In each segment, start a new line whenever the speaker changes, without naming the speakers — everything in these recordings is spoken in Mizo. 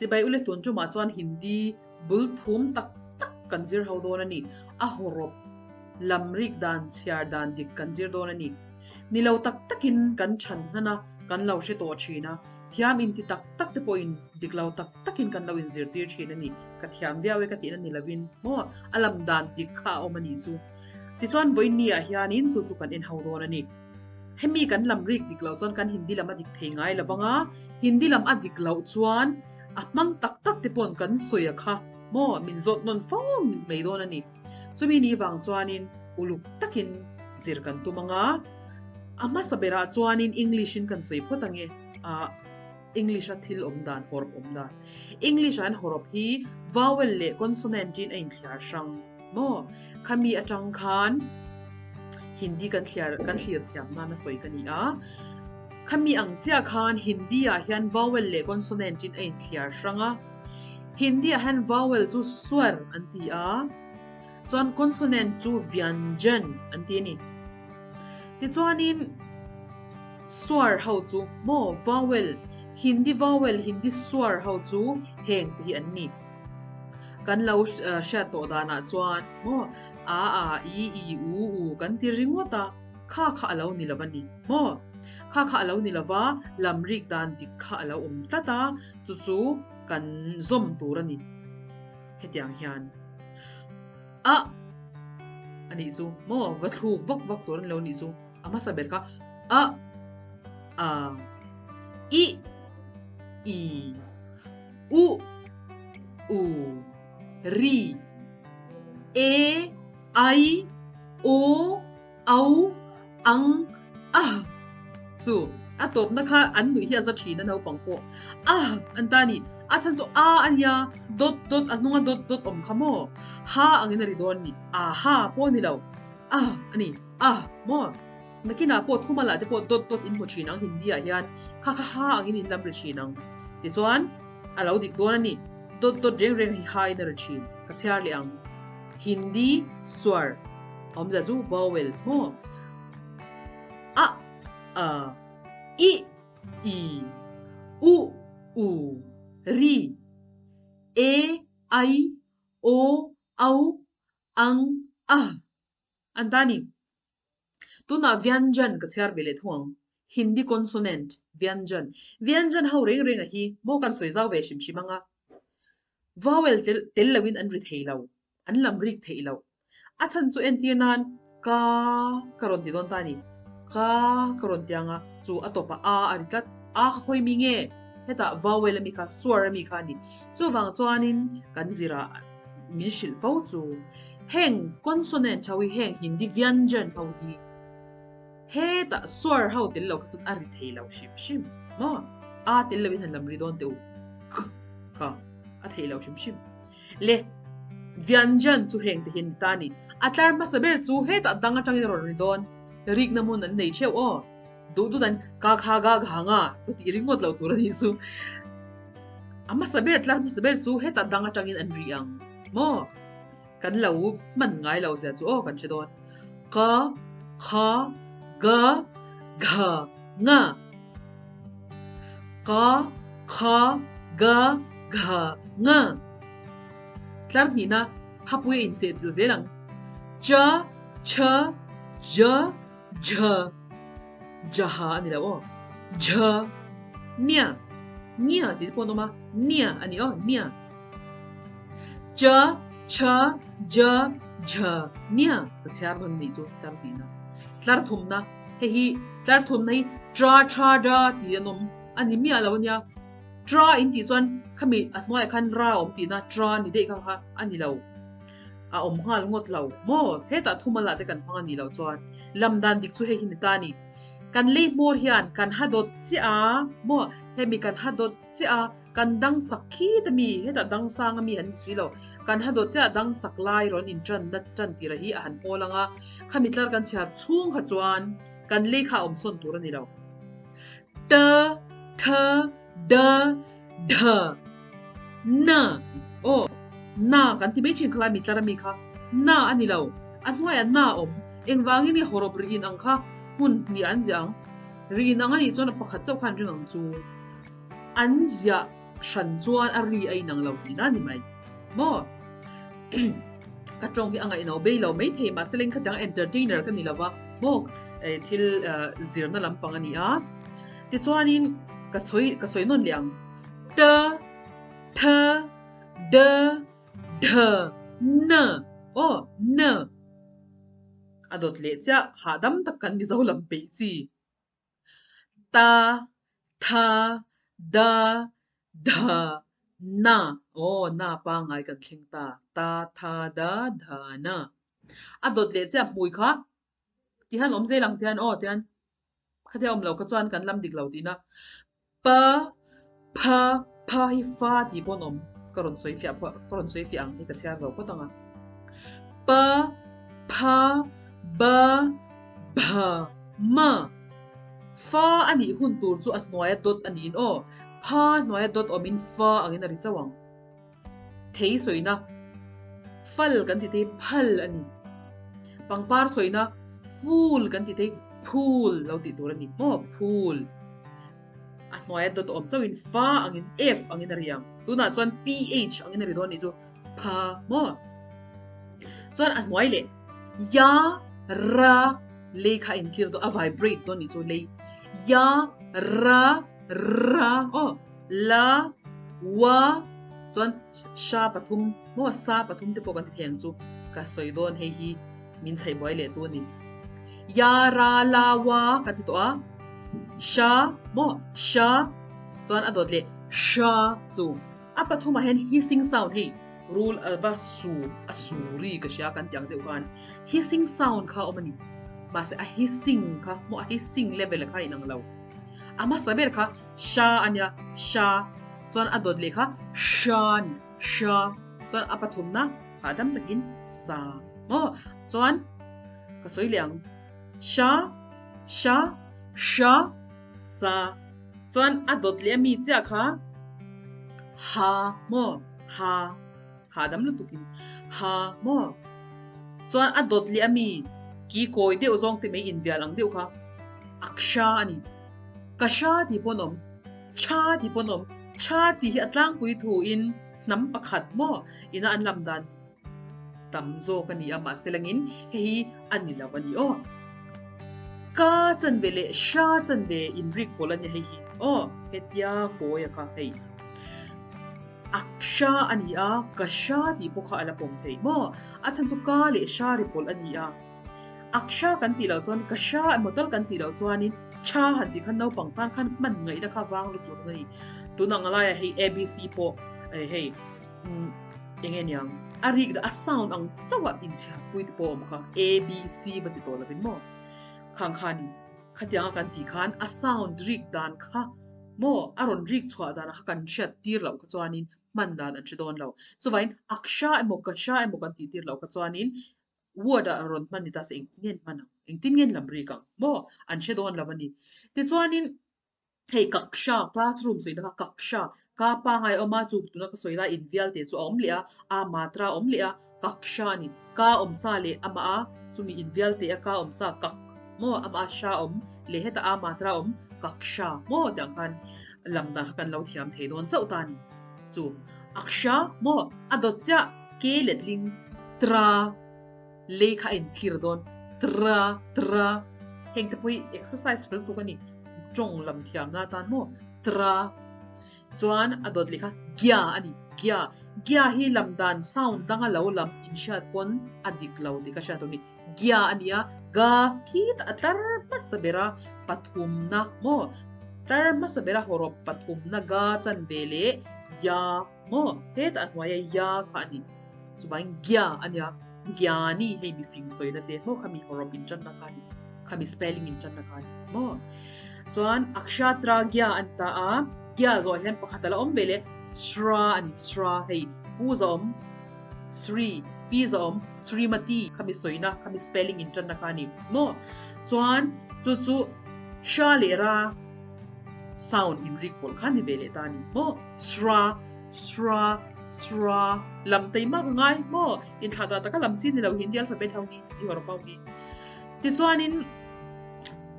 Chibai ule tun tumah chuan Hindi bul thum tak tak kan zir ho dawn a ni. A hawrawp lam rik dan chhiar dan dik kan zir dawn a ni. Ni lo tak takin kan chhan hnan a, kan lo hre tawh thin a. Thiam inti tak tak te pawhin dik lo tak takin kan lo inzirtir thin a ni. Ka thiam viau e ka tihna ni lovin maw a lam dan dik kha a awm a nih chu. Tichuan vawiin ah hianin chu chu kan en ho dawn a ni. Hemi kan lam rik dik loh chuan kan Hindi lam a dik thei ngai lo vang a, Hindi lam a dik loh chuan a hmang tak tak te paw'n kan sawi a kha maw min zawt nawn fo mai dawn a ni. Chumi ni vang chuanin uluk takin zir kan tum ang a, a hmasa berah chuanin English in kan sawi phawt ang e, ah English a thil awm dan, hawrawp awm dan. English ah hian hawrawp hi vowel leh consonant in a inthliar hrang. Maw? Khami atang khan Hindi kan thliar kan thlir thiam nana sawi ka ni a. Khami ang chiah khan Hindi ah hian vowel leh consonant in a inthliar hrang a. Hindi ah hian vowel chu swar an ti a, chuan consonant chu vyanjan an ti a ni. Tichuanin swar ho chu maw vowel Hindi vowel Hindi swar ho chu heng te hi an ni. Kan lo hriat tawh danah chuan maw a a i i u u kan ti ringawt a, kha kha a lo ni lo a ni maw? Kha kha a lo ni lo va, lam rik dan dik kha a lo awm tlat a, chu chu kan zawm tur a ni. Hetiang hian a a nih chu maw va thluk vak vak tur a ni lo nih chu a hmasa ber kha a a i i U, u, ri, e, ai, aw, au, ang, ah chu a tawpna kha an nuih hi a za thin a naupang pawh ah an ta ni a chhan chu a a nia dawt dawt a hnunga dawt dawt awm kha maw ha angin a ri dawn ni aha pawh a ni lo ah a ni ah maw Nakinah pawh thumala te pawh dawt dawt in hmu thin ang Hindi ah hian kha kha ha angin in lam ri thin ang tichuan a lo dik dawn a ni dawt dawt reng reng hi ha in a ri thin ka chhiar leh ang Hindi swar awmzia chu vowel maw a a i i u u ri e ai o au ang a an ta ni. Tunah Vyanjan ka chhiar ve leh thung ang. Hindi consonant, Vyanjan. Vyanjan ho reng reng a hi maw kan sawi zau ve hrim hrim ang a. Vowel tel tel loin an ri thei lo, an lam rik theih lo. A chhan chu entir nan ka ka rawn ti dawn ta a ni. Ka ka rawn ti ang a, chu a tawpah a a ri tlat. A kha khawi mi nge? Hetah vowel a mi kha, swar a mi kha a ni. Chuvang chuanin kan zirah min hrilh fo chu. Heng consonant ho hi heng Hindi vyanjan ho hi hetah swar ho tel lo kha chuan a ri thei lo hrim hrim maw? A tel lo in han lam ri dawn teh u k kha a thei lo hrim hrim. Le vyanjan chu heng te hi an ni ta a ni. A tlar hmasa ber chu hetah dang atangin a rawn ri dawn. Rikna hmun an nei theuh aw. Duh duh dan ka kha ga gha nga ka tih ringawt loh tur a nih chu. A hmasa ber tlar hmasa ber chu hetah dang atangin an ri ang maw? Kan lo hman ngai lo zia chu aw kan hre dawn. Ka, kha, ga, gha, nga. Ka, kha, ga, gha, nga. Tlar hnihna hapui a insehchilh zel ang. Cha, chha, ja, Jha, Jaha a ni lo aw. Jha, Nia, Nia tih te pawh an awm a, Nia a ni aw, Nia. Cha, Chha, Ja, Jha, Nia ka chhiar nawn nih chu tlar tihna. Tlar thumna, hei hi tlar thumna hi Tra, Tha, Ra tih an awm a ni miah lo a nia. Tra in tih chuan khami a hnuaiah khan Ra a awm tihna Tra ni daih kha kha a ni lo. A awm nghal ngawt lo maw? Hetah thumala te kan hmang a nih loh chuan lam dan dik chu hei hi ni ta a ni. Kan lei hmawr hian kan ha dawt chiah a maw? Hemi kan ha dawt chiah a, kan dang sak khit a mi, hetah dang sang a mi han ni si lo. Kan ha dawt chiah a dang sak lai rawn in tan na tan tir a hi a han hawl ang a, khami tlar kan chhiar chhung kha chuan kan lei kha a awm sawn tur a ni lo. T, th, d, dha, na, aw, na kan ti mai thin khalai mi tlar ami kha na a ni lo, a hnuaiah na a awm, engvangin nge hawrawp ri in ang kha hmun hnih an ziah ang, ri in ang a nih chuan a pakhat chauh khan ring ang chu an ziah. hran chuan a ri a inang lo tihna a ni mai maw? Ka tawng hi a ngaihno bei lo maithei mahse leng khatiang entertainer ka ni lova maw thil zirna lampang a ni a. Tichuanin ka sawi ka sawi nawn leh ang t th d dh n aw n a dawt leh chiah hahdam tak kan Mizo lam peih chi. Ta, tha, da, dha, na, aw na pangngai kan thleng ta, ta, tha, da, dha, na. A dawt leh chiah hmui kha tihian awm zel ang tihian aw tihian khatia awm lo kha chuan kan lam dik lo tihna. Pa, pha, pha hi fa tih pawh an awm, ka rawn sawi fiah pawh ka rawn sawi fiah ang hi ka chhiar zo phawt ang a. Pa, pha, ba, bha, ma. Fa a nih hun tur chu a hnuaia dawt a niin aw, pha hnuaia dawt awmin fa angin a ri chauh ang. Thei sawina, fal kan ti thei phal a ni. Pangpar sawina, ful kan ti thei phul lo tih tur a ni maw, phul. A hnuaia dawt awm chauhin fa angin F angin a ri ang. Tunah chuan PH angin a ri dawn nih chu pha maw. Chuan a hnuai leh ya, ra, lei kha a intlir dawn, a vibrate dawn nih chu lei. Ya, ra, ra aw. La, wa, chuan sha pathum maw sa pathum te pawh kan ti thei ang chu ka sawi dawn hei hi min chhaih buai leh tu a ni. Ya, ra, la, wa kan ti tawh a, sha maw sha chuan a dawt leh sha chu a pathumah hian hissing sound hei rul a va su a su ri ka hria kan ti ang deuh khan hissing sound kha a awm a ni mahse a hissing kha maw a hissing level kha a inang lo. A hmasa ber kha sha a nia, sha, chuan a dawt leh kha sha a ni, sha, chuan a pathumna hahdam takin sa maw? Chuan ka sawi leh ang, sha, sha, sha, sa, chuan a dawt leh ami chiah kha ha maw? Ha, hahdam lutukin ha maw? Chuan a dawt leh ami ki kawi deuh zawng te mai invial ang deuh kha aksha a ni. Ka hra tih pawh an awm, chha tih pawh an awm. Chha tih hi a tlangpui thuin hnam pakhat maw ina an lam dan tam zawk a ni a, mahse langin hei hi a ni lo a ni aw. Ka chanve leh hra chanve inrik pawl a ni hei hi aw, hetia kawi a kha hei. A hra a ni a, ka hra tih pawh kha a la pawm thei maw? A chhan chu ka leh hra ri pawlh a ni a. Aksha kan tih loh chuan ka hra emaw tal kan tih loh chuanin cha han tih khan naupang tan khan hman ngaihna kha vang lutuk a ni. Tun ang laiah hei ABC pawh hei eng nge niang a rik a sound ang chauh a inchhiarpui te pawh a awm kha ABC va ti tawh lovin maw khang khanin khatianga kan tih khan a sound rik dan kha maw a rawn rik chhuah dan kha kan hriat tir loh kha chuanin hman dan an hre dawn lo. Chuvangin aksha emaw ka hra emaw kan tih tir loh kha chuanin Word ah rawn hman ni ta se engtin nge an hman ang? Engtin nge an lam rik ang? Maw? An hre dawn lo a ni. Tichuanin hei kaksha, classroom sawina kha kaksha, ka pangai a awm a, chu tuna ka sawi lai invial te chu a awm leh a, a matra a awm leh a, kaksha a ni. Ka awmsa leh amah a, chumi invial te a ka awmsa kak maw amah a sha awm leh hetah a matra a awm kaksha maw tih ang khan lam dan kha kan lo thiam thei dawn chauh ta a ni. Chu aksha maw a dawt chiah ke letling tra lei kha a inthlir dawn tra tra heng te pawh hi exercise fel tuk a ni tawng lam thiamna atan maw tra chuan a dawt leh kha gya a ni gya gya hi lam dan sound danga lo lam inhriat pawn a dik lo tih ka hriat tur a ni gya a ni a ga khitah a tlar hmasa ber a pathumna maw tlar hmasa ber a hawrawp pathumna ga chanve leh ya Maw? Hetah a hnuaia ya kha a ni. Chuvangin gya a nia. Gyani hei mifing sawina te maw khami hawrawp intanna kha a ni. Khami spelling intanna kha a ni maw? Chuan akshatra gya a ni ta a. Gya zawh hian pakhat a la awm ve leh shra a ni. Shra hei pu za awm Sri, pi za awm Srimati khami sawina khami spelling intanna kha a ni maw? Chuan chu chu sha leh ra sound inrik pawlh kha ni ve leh ta a ni maw? Sra, sra, sra, lam tei mak a ngai maw? Inthlah dah taka lam chi ni lo Hindi alphabet ho hi, Hindi hawrawp ho hi. Tichuanin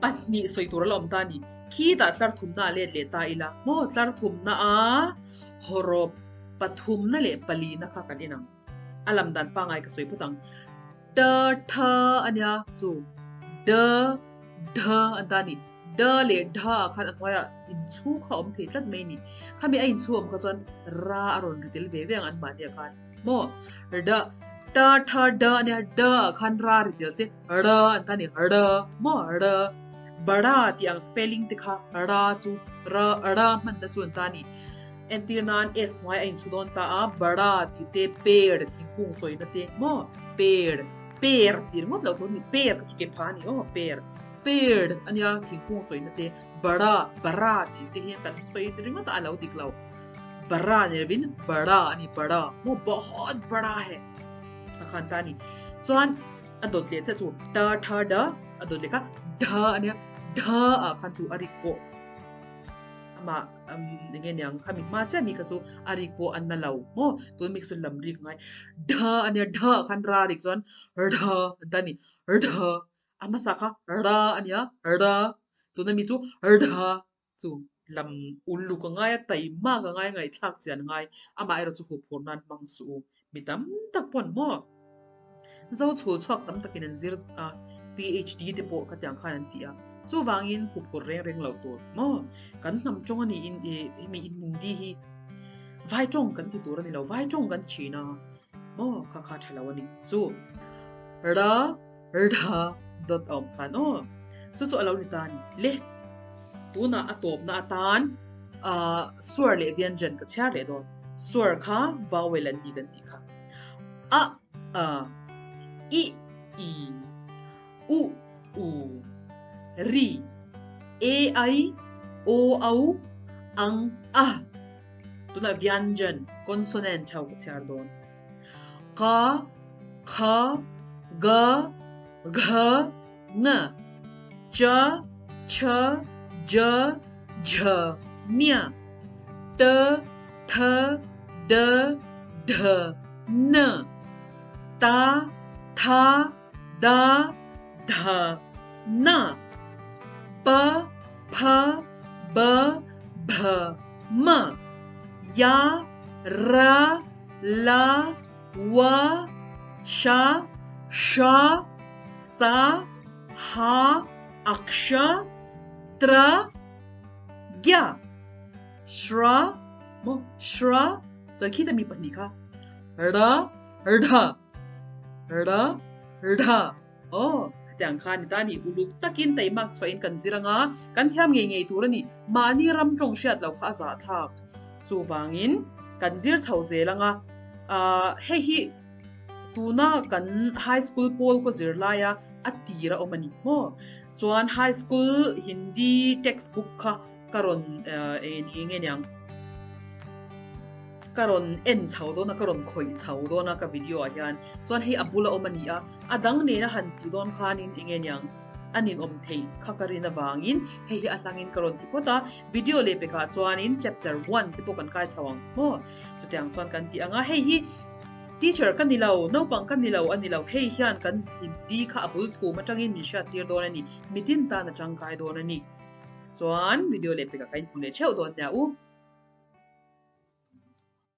pahnih sawi tur a la awm ta a ni. Khitah tlar thumna a let leh ta ila maw? Tlar thumna a. Hawrawp pathumna leh palina kha kan en ang. A lam dan pangngai ka sawi phawt ang. T, th a nia chu d, dh an ta a ni. D leh dh ah khan a hnuaiah inchhu kha a awm thei tlat mai a ni. Khami a inchhu awm kha chuan ra a rawn ri tel ve ve ang anmahniah khan. Maw? D, t, th, d a nia d ah khan ra ri tel se r an ta a ni. R maw? R. Bara tih ang spelling te kha ra chu r ra hmanna chu an ta a ni. Entir nan S hnuai a inchhu dawn ta a, bara tih te, per thingkung sawina te maw? Per, per tih ringawt loh tur a ni, per kha chu ke pha a ni aw, per, per a nia thingkung sawina te, bara, bara tih te hian kan sawi ringawt a, a lo dik lo. Bara ni lovin bara a ni, bara maw bahut bara he kha khan ta a ni. Chuan a dawt leh chiah chu ta tha da a dawt leh kha dha a nia, dha ah khan chu a rik pawh amah enge niang khami hma chiah mi kha chu a rik pawh an na lo maw tun mi kha chu lam rik ngai dha a nia dha ah khan ra rik chuan dha an ta a ni dha a hmasa kha ra a nia ra tuna mi chu dha chu lam uluk a ngai a taimak a ngai a ngaihthlak chian a ngai amah erawh chu huphur nan hmang suh u Mi tam tak pawn maw? Zo chhul chhuak tam takin an zir a, PhD te pawh khatiang khan an ti a. Chuvangin huphur reng reng lo tur maw? Kan hnam tawng a niin i hemi Hindi hi vai tawng kan ti tur a ni lo, vai tawng kan ti thin a maw? Kha kha tha lo a ni. Chu ra rha dawt a awm khan aw. Chu chu a lo ni ta a ni. Le tunah a tawpna atan Suar leh Vyanjan ka chhiar leh dawn. Suar kha vowel an ni kan tih kha. A, a, i, i, u, u, ri, e, ai, o, au, ang, a. Tunah Vyanjan, consonant ho ka chhiar dawn. Ka, kha, ga, gha, ng, ch, chh, j, jh, nya, t, th, d, dh, n, ta, tha, da, dha, na, p, ph, b, bh, m, ya, ra, la, wa, sha, sha, sa, ha, aksha, tra, gya, shra, maw, shra, chuan khita mi pahnih kha, ra, rha, ra, rha, aw, khatiang kha a ni ta a ni, uluk takin taimak chhuahin kan zir anga, kan thiam ngei ngei tur a ni, mahni ram tawng hriat loh kha a zahthlak. Chuvangin kan zir chho zel anga, ah, hei hi tuna kan high school pawl kaw zir laia a tir a awm a ni maw? Chuan high school Hindi textbook kha ka rawn eng nge niang ka rawn en chho dawn a, ka rawn khawih chho dawn a ka video ah hian. Chuan hei a bula awm a ni a, a dang nena han tih dawn khanin eng nge niang a ninawm theih kha ka rin avangin hei hi a hlangin ka rawn ti phawt a. Video leh pekah chuanin chapter one te pawh kan kai chho ang maw? Chutiang chuan kan ti ang a, hei hi teacher ka ni lo, naupang ka ni lo a ni lo, hei hian kan Hindi kha a bul thum atangin min hriattir dawn a ni, mitin tan a tangkai dawn a ni. Chuan video leh pekah ka inhmu leh theuh dawn nia u.